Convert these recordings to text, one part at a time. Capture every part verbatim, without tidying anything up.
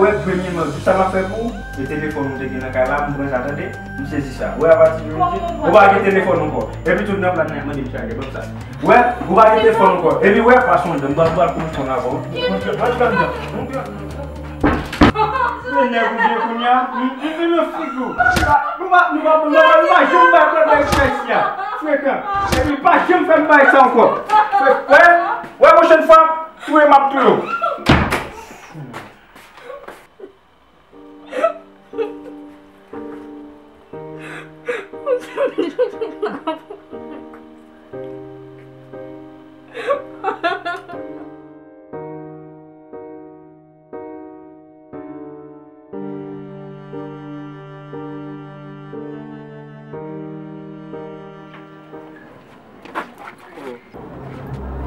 Wè, premyèman, tout sa m ap fè pou ou, e telefòn ou te gen nan kay la, m pran sa, tande? M sezi sa. Wè, apati de jodi, ou pa gen telefòn ankò. Epi tout nan plat nan, mande m chaje, ban m sa. Wè, ou pa gen telefòn ankò. Epi wè, pa sonje, m pral, m pral kouche kòn avè w. Mwen nèg ou byen kounye a, m, m, m, m, figi w. Nou pa, nou pa, nou pa, nou pa, nou pa janm bay pwoblèm eksprès ya. Frekan. Epi pa janm fè m bay sa ankò. Wè, wè, pwochèn fwa, touye m ap touye w.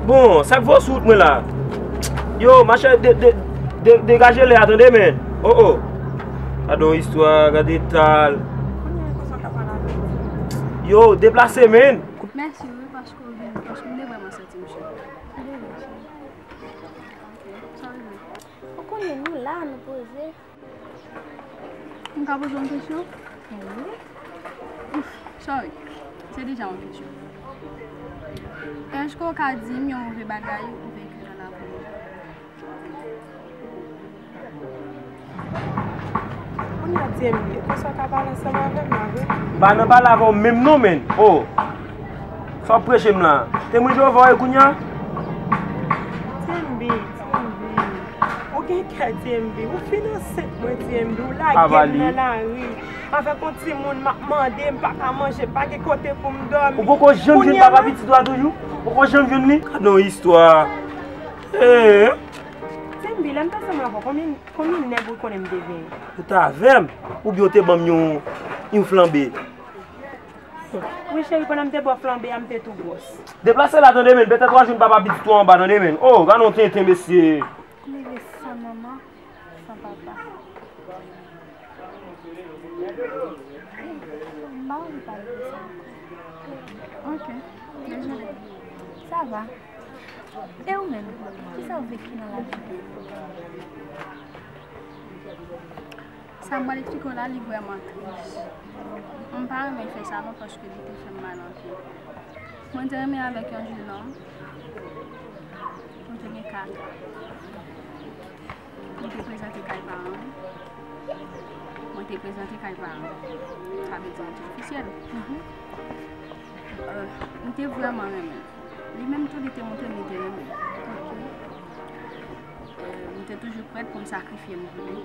Bon, sa k vo sou wout mwen la? Yo, machè, de, de, de, degaje lè a, tande, men. Oh, oh. Gade yon istwa, gade tal. Yo, deplase, men. Mèsi, wi, paske w vin, paske m te vrèman santi m chè. Ok, sa rive. Ou konnen nou la, nou poze. M ka poze w yon kesyon? Wi. Ouf, sorry. Se deja yon kesyon. Èske w ka di m yon move bagay ou veki nan lavi w? Kounye a, T M B, konsa w ka pale ansanm avè m la, vre? M pa nan pale avè w menm non, men. Oh. Sa w ap preche m la? Te mwen jwe avè w e kounye a? T M B, T M B. Ou gen kè, T M B. Ou fin ansent mwen, T M B. Ou lage m nan lari. Avèk yon timoun m ap mande, m pa ka manje, m pa gen kote pou m dòmi. Ou poko janm jwenn papa pitit ou a toujou? Ou poko janm jwenn li? Gade yon istwa. Ee. T M B, lè m t ansanm avè w, konbyen, konbyen nèg ou konnen m te genyen? Ou t avè m, oubyen w te ban m yon, yon flanbe? Wi, cheri, pandan m te ba w flanbe a, m te tou gwòs. Deplase la, tande, men, petèt w a jwenn papa pitit ou anba, tande, men. Oh, gade yon tenten, mesye. Leve san manman, san papa. M pa anvi pale de sa ankò. Ok, dezole. Sa va. E ou menm, kisa w veki nan lavi? Sa m pral eksplike w la, li vrèman tris. M pa renmen fè sa non, paske li te fè m mal anpil. Mwen te renmen avèk yon jennonm. Nou te gen kat an. Li te prezante kay paran m. Mwen te prezante kay paran m. Sa vle di mwen te ofisyèl. Euh, m te vrèman renmen l. Li menm tou, li te montre m li te renmen m. Ok. Euh, m te toujou prèt pou m sakrifye m pou li.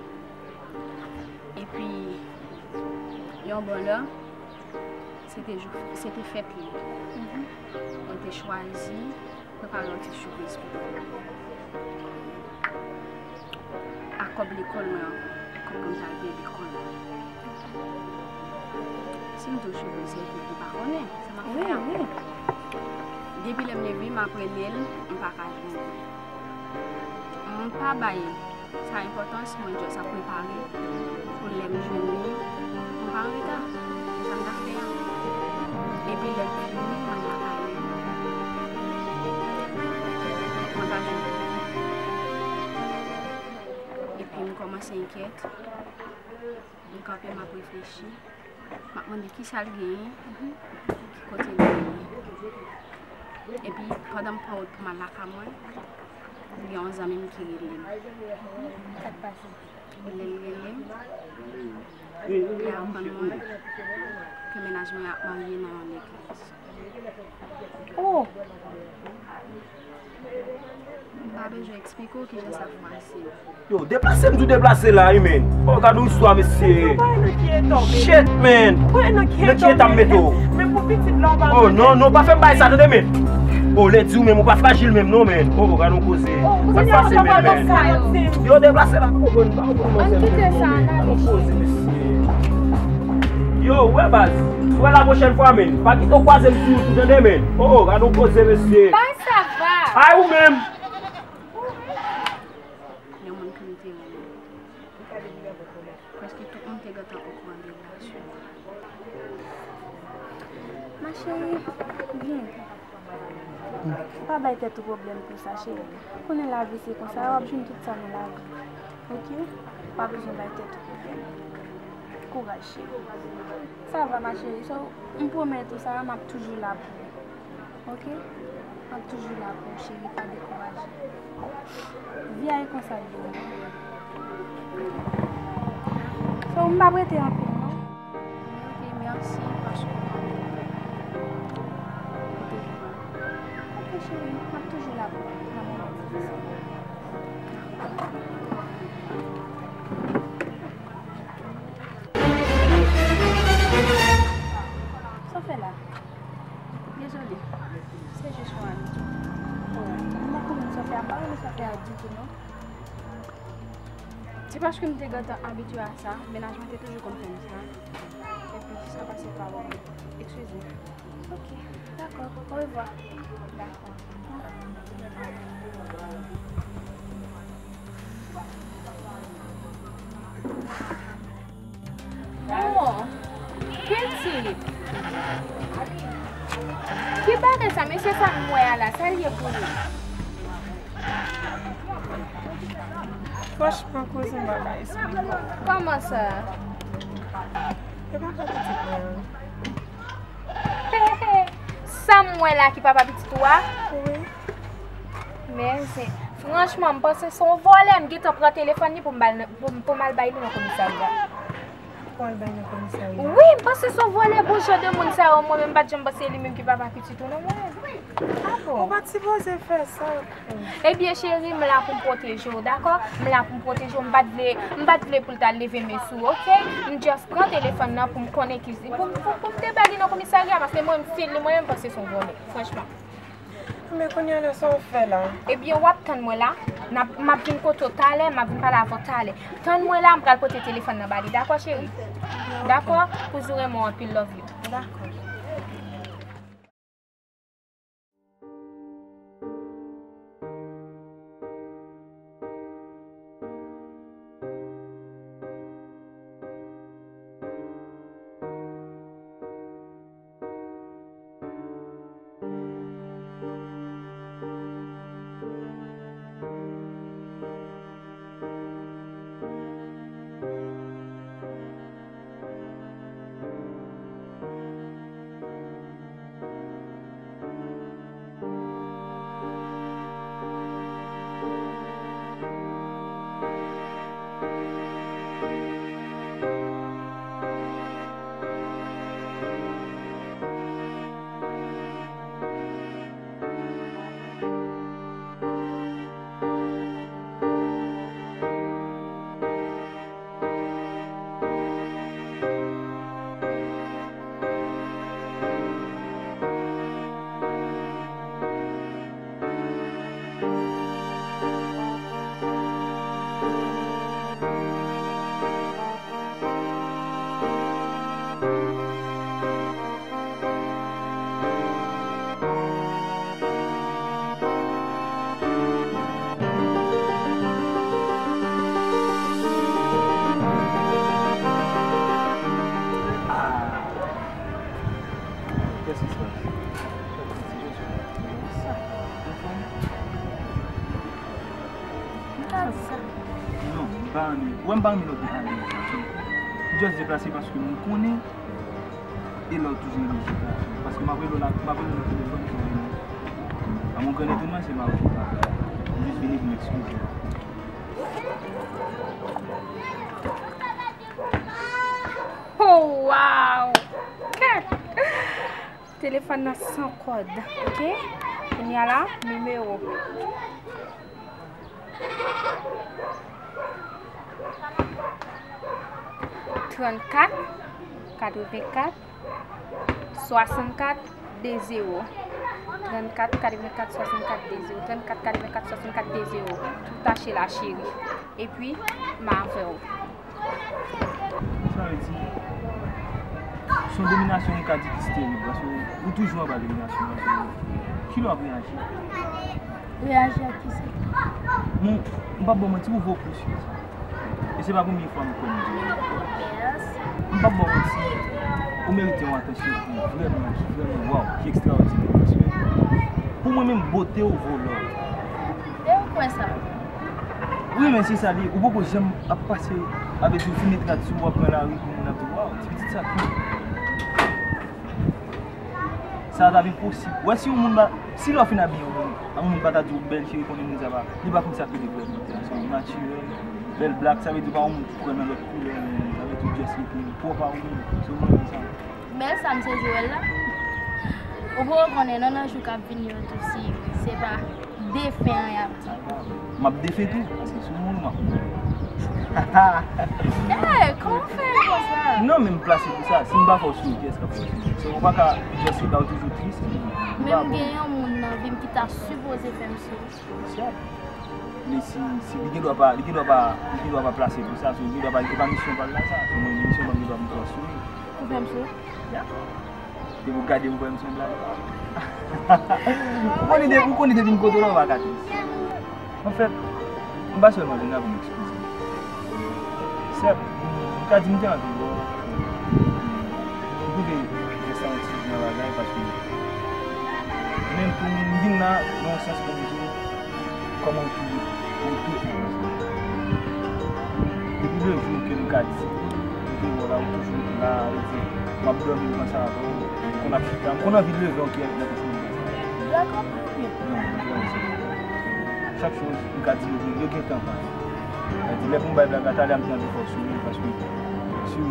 Epi, yon bon lè, se te jou, se te fèt li. Mwen te chwazi prepare yon ti sipriz pou li. A kòb lekòl mwen ankò, kòb pou m t al peye lekòl mwen. Si m di w sipriz, se pou ou pa konnen sa m ap fè a. Wi, wi. Depi lè m leve, m ap rele l, m pa ka jwenn li. M pa bay sa enpòtans, mwen just ap prepare pou lè m jwenn li, m pa anreta. Sa m ta fè a. Epi lè m vini, mwen lakay li. Mwen pa jwenn li. Epi m kòmanse enkyèt. M kanpe, m ap reflechi. M ap mande kisa l genyen, ki kote l genyen. Epi, pandan m pran wout pou m al lakay mwen, gen yon zanmi m ki rele m. Sa k pase? Lè l rele m, li aprann mwen ke mennaj mwen ap marye nan yon legliz. Oh! M pa bezwen eksplike w kijan sa fwaze m. Yo, deplase m tou deplase la, wi, men. Oh, gade yon istwa, mesye. Shit, man. Nan ki eta m mete w? Oh, non, non, pa fè m bay sa, tande, men. Oh, lè di w menm, ou pa frajil menm, non, men. Oh, gade yon koze. Sa k pase, men, men. Yo, deplase la, pa konprann, pa konprann, men. Ann kite sa, ann ale. Gade yon koze, mesye. Yo, wè, baz. Wè, la pwochèn fwa, men. Pa kite w kwaze m sou wout ou, tande, men. Oh, oh, gade yon koze, mesye. Bay sa va. Ay, ou menm. Yon moun ke m te renmen. Prèske tout moun te gentan okouran de relasyon nou. Ma chérie, byen. Pa bay tèt ou pwoblèm pou sa, cheri. Konnen lavi se konsa, w ap jwenn tout sa nan lavi. Ok? Pa bezwen bay tèt ou pwoblèm. Kouraj, cheri. Sa va, ma chérie. So, m pwomèt ou sa, m ap toujou la pou ou. Oke? M ap toujou la pou ou, cheri, pa dekouraje. Vi a e konsa l ye. So, m p ap rete anpil, non. Oke, mèsi, paske w pa rete. Oke, cheri, m ap toujou la pou ou nan moman difisil. Sa w fè la? Dezole. Se jis yon ami. M pa konprann sa w fè a, m pa renmen sa w fè a ditou, non. Se paske m te gentan abitye a sa, mennaj mwen te toujou konn fè m sa. Epi, sa pase pa bon. Eskize. Ok, dakò. Orevwa. Dakò. Oh, pitit. Ki bagay sa, mesye sa m wè a la, sa l ye pou li? Franchman, kouzin, m pa ka esplike w. Kòman sa? E pa ka pitit mwen an. Sa m wè la ki papa pitit ou a? Wi. Men, se, franchman, m panse se yon vòlè. M gentan pran telefòn li pou m ba l nan, pou, pou m al bay li nan komisarya. Pou al bay nan komisarya? Wi, m panse se yon vòlè. Bon jan de moun sa yo, mwen menm, m pa t janm panse li menm ki papa pitit ou, non, mwen. Ah bon? Ou pa t sipoze fè sa. Ebyen, cheri, m la pou m pwoteje w, dakò? M la pou m pwoteje w. M pa t vle, m pa t vle pou l ta leve men sou ou, oke? M just pran telefòn nan pou m konnen ki, pou, pou, pou m te bay li nan komisarya, paske mwen, m feel li, mwen menm, m panse se yon vòlè, franchman. Men kounye a la, sa w fè la? Ebyen, w ap tann mwen la. N ap, m ap vin kote w talè, m ap vin pale avè w talè. Tann mwen la, m pral pote telefòn nan ba li, dakò, cheri? Dakò? Kouzin, renmen w anpil, love you. Dakò. Qu'est-ce qui se passe? Non, m pa renmen. Ou wè m pa renmen lè w deplase. M just deplase paske m konnen e lè w toujou renmen deplase. Paske m ap rele w la, m ap rele w nan telefòn, ou pa renmen. A mon gran etonman, se mari w ki pa vle. M jis vini pou m ekskize. Oh, wow! Kèt! Telefòn nan san kòd, oke? Kounye a la, nimewo. Trannkat, katrevenkat, swasannkat, de zewo. Trannkat, katrevenkat, swasannkat, de zewo. Trannkat, katrevenkat, swasannkat, de zewo. Tou tache la, cheri. Epi, m avè w. Sa vle di, se yon dominasyon, m ka di, ki steril, paske ou toujou anba dominasyon, paske kilè w ap reyaji? Reyaji ak kisa? Bon, m p ap ba w manti, ou vo plis ke sa. E se pa premye fwa m kwè m di w. Mèsi. M p ap ba w manti, ou merite yon atansyon ki vrèman, ki vrèman, waw, ki ekstraòdinè. Paske, pou mwen menm, bote w vo lò. E ou kwè sa? Wi, men se sa li ye. Ou poko janm ap pase avèk yon fimèt rad sou ou, w ap pran lari pou moun ap di, "Waw, ti pitit sa cute." Sa t ap enposib. Ou wè si yon moun pa, si lè w fin abiye yon moun, yon moun pa ta di w bèl cheri, konnen moun sa pa, li pa konn sa k rele vrè bote. Se yon natirèl, bèl blak, sa vle di pa yon moun ki pran nan lòt koulè, men sa vle di w just rete pwòp a ou menm. Se yon moun sa. Bèl sa m sezi wè l la. Ou poko konnen non, nan jou k ap vini yo tou, si se pa defen an y ap di. M ap defen tou, paske sou moun m ap mouri. Ey, kòman w fè konsa? Non, men m plase pou sa. Si m pa fè w souri, kiyès k ap fè w souri? So, ou pa ka just ba w toujou tris. Men m gen yon moun nan vi m ki ta sipoze fè m souri. Sèt. Men si, si li gen dwa pa, li gen dwa pa, li gen dwa pa plase pou sa, so li gen dwa pa, li gen pa misyon pa l la sa. So mwen, misyon pa m gen dwa m fè w souri. Pou fè m souri? Ya. Depi w gade m, w wè m se yon blag. Ou konn ide, ou konn ide vin kote w la, w pa ka tris. Anfèt, m pa sèlman vin la pou m eskize m. Sèt, m ka di m te anvi wè w. M twouve jès la yon ti jan bagay, paske menm pou m vin la, nan yon sans pou m di w, kòman w tou, ou tou. Depi le jou ke m ka di, m te wè w la, ou toujou la, vle di, m ap dòmi, m panse avè w, m konn ap chita, m konn anvi leve anki nan kòch mwen. Blak anpil. Non, non, non. Chak choz, m ka di yo, yo gen tan pa yo. Sa vle di, lè pou m bay blag la, talè a m te anvi fè w souri, paske si w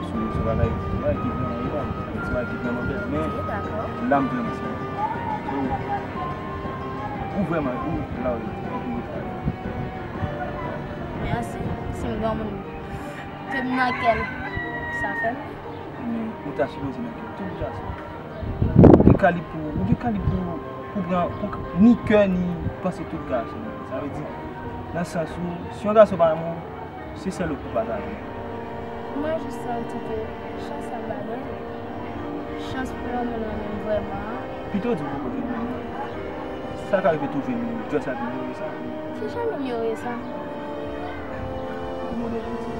souri, se bagay, se bagay ki vrèman iral, se bagay ki vrèman bèl, men la m vrèman serye. So, ou vrèman, ou la w ye, ou vrèman. Mèsi, si m granmoun, ke m nan kè l, sa fè m. Men ou ta sipoze nan kè tout gason. Ou gen kalib pou, ou gen kalib pou, pou pran, pou ni kè ni panse tout gason. Sa vle di, nan sans ou, si yon gason pa renmen w, se sèl ou ki pou pataje. Mwen jis santi ke chans la m pa gen, chans pou yon moun renmen m vrèman an. Pito w di w poko jwenn moun nan. Sa ka rive tou jwenn moun, just ap inyore sa. Kijan m inyore sa? Ou modèl piti.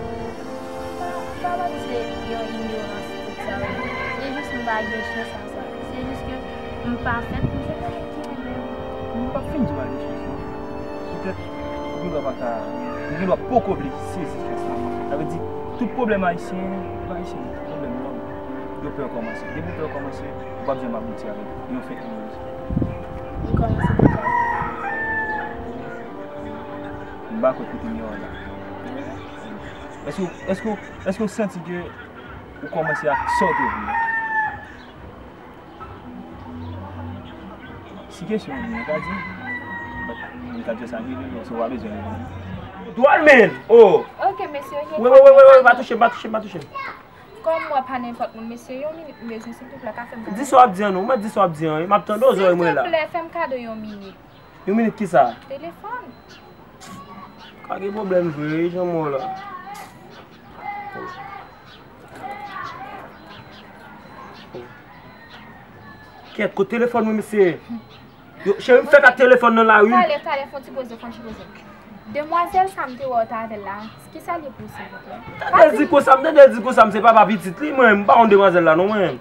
Pa, pa panse se yon inyorans tout sa yo. Se jis m pa gen chans a sa. Se jis ke m pa fèt pou se moun ki renmen m. M p ap fin di w pa gen chans non. Petèt, ou gen dwa pa ka, ou gen dwa poko vle sezi chans la. Sa vle di, tout pwoblèm ayisyen, e pa ayisyen, pwoblèm lòm. Yo pè kòmanse. Depi w pè kòmanse, ou p ap janm abouti avèk yon fèk anyen. M kòmanse deja. M pa kwè kote m ye a la. Èske, èske, èske w santi ke ou kòmanse ak sa w te vle? Si kesyon an vini, ou ka di m. But, mwen ka di sa vini, men si w pa bezwen reponn. Dwòl, men! Oh! Ok, mesye, ok. Wi, wi, wi, wi, wi, pa touche m, pa touche m, pa touche m. Kòm mwen pa nenpòt moun, mesye, yon minit, m bezwen, silvouplè, ka fè m gade. Di sa w ap di an non, mwen di sa w ap di an, m ap tande w zòrèy mwen la. Silvouplè, fè m kado yon minit. Yon minit kisa? Telefòn. Ka gen pwoblèm vre, jan mwen la. Kèt, kot telefòn mwen, mesye? Yo, cheri, m fèk ak telefòn nan lari. Talè, talè, fè yon ti poze, fè yon ti poze. Demwazèl sa m te wè w t avè l la, kisa l ye pou ou, silvouplè? M tande l di konsa, m tande l di konsa, m se papa pitit li, mwen, m pa konn demwazèl la, non, mwen.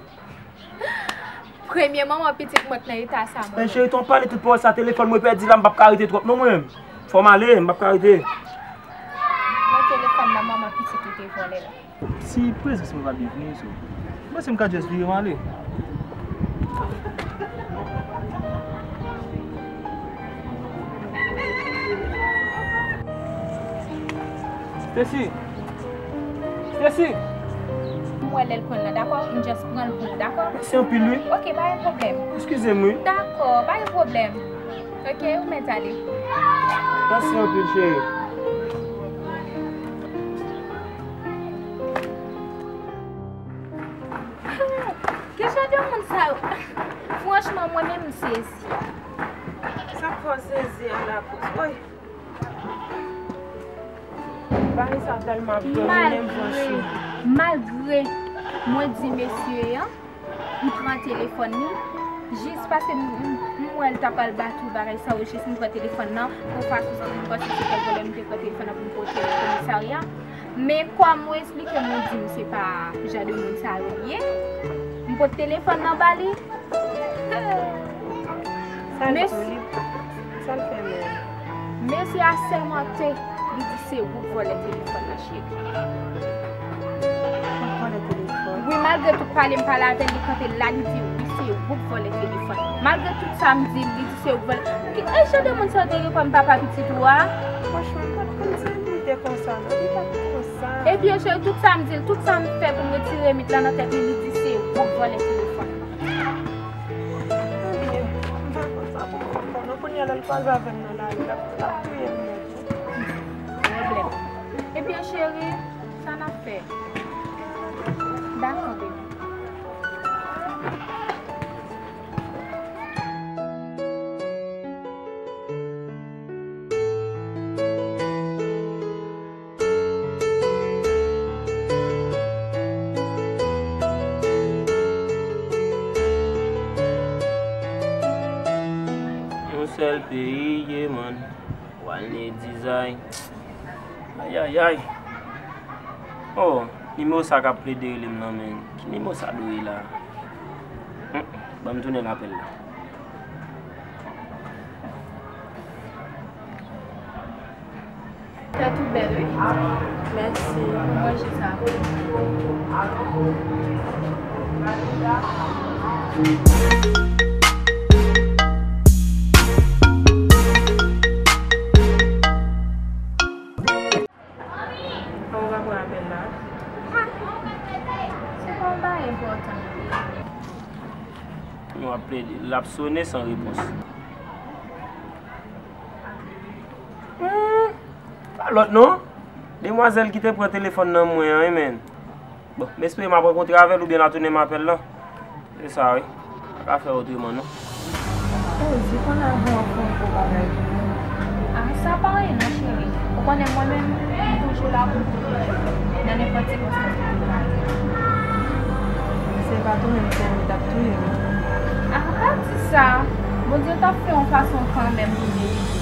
Premye manman pitit mwen k nan eta sa, mwen. Men cheri, tan w pale tout pawòl sa, telefòn mwen pèdi la, m p ap ka rete twòp, non, mwen. Fò m ale, m p ap ka rete. Men telefòn nan manman pitit ou te vòlè la. Si prezans mwen pa byenveni, so, m panse m ka just vire m ale. Stacy! Stacy! M wè lè l pran l la, dakò? M just pran l pou ou, dakò? Mèsi anpil, wi. Ok, pa gen pwoblèm. Eskize m, wi. Dakò, pa gen pwoblèm. Ok, ou mèt ale. Mèsi anpil, cheri. Ki jan de moun sa yo? Franchman, mwen menm, m sezi. Sa k fè w sezi a la post? Woy! Bagay sa tèlman ap domine m, franchman. Malgre, malgre mwen di mesye an, m pran telefòn li, jis paske m, m, m wè l ta pral bat ou bagay sa yo, jis m pran telefòn nan, pou fason se m panse se kèk vòlè m te pran telefòn nan pou m pote komisarya. Men kòm ou esplike m, ou di m se pa jan de moun sa yo l ye, m pote telefòn nan ba li. Sa l di w li, sa l fè menm? Mesye a sèmante. Se ou k vòlè telefòn nan, cheri. Mwen vòlè telefòn. Wi, malgre tout pale m pale avè l, li kanpe la, li di wi, se ou k vòlè telefòn. Malgre tout sa m di l, li di se ou k vòlè. Ki, e jan de moun sa yo te reponn papa pitit ou a? Franchman, m pa t konn se li te konsa, non. Li pa t konsa. Ebyen, cheri, tout sa m di l, tout sa m fè pou m retire mit la nan tèt li, li di se ou k vòlè telefòn. Ebyen, m pa konn sa pou m fè ankò, non. Kounye a, lè l kwaze avè m nan lari, l ap, l ap touye m nèt. Pwoblèm. Ebyen, cheri, sa n ap fè? Dakò, baby. Yon sèl peyi ye, man. Walney Design. Ayayay. Oh, nimewo sa k ap plede rele m nan, men. Ki nimewo sa dwe ye la? Hmm, ban m tounen lapèl la. Tèt ou bèl, wi. Mèsi. Manje sa. Ou pa pran apèl la? Se pa yon bagay enpòtan. Nou ap plede. L ap sonnen san repons. Hmm, pa lòt non. Demwazèl ki te pran telefòn nan mwen an, wi, men. Bon, m espere m ap rankontre avè l oubyen l a tounen m apèl lan. Se sa, wi. Pa ka fè otreman, non. Oh, di konnen avan w ap fè yon gwo bagay pou mwen. Ah, sa pa anyen non, cheri. Ou konnen mwen menm, m toujou la pou pwoteje w nan nenpòt sikonstans ki pou rive. Se pa tou menm, se li t ap touye m. Ah, pa di sa. Bondye t ap fè yon fason kanmenm pou m reyisi.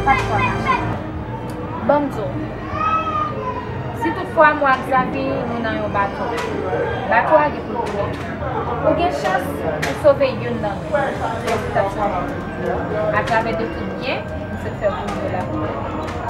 Pa t fwa, ma cheri. Ban m di w, si toutfwa mwen ak Xavier nou nan yon bato, bato a gen pou l koule. Ou gen chans ou sove youn nan nou. Lè w t ap sove youn, atravè de tout byen, m sot fè pou ou la.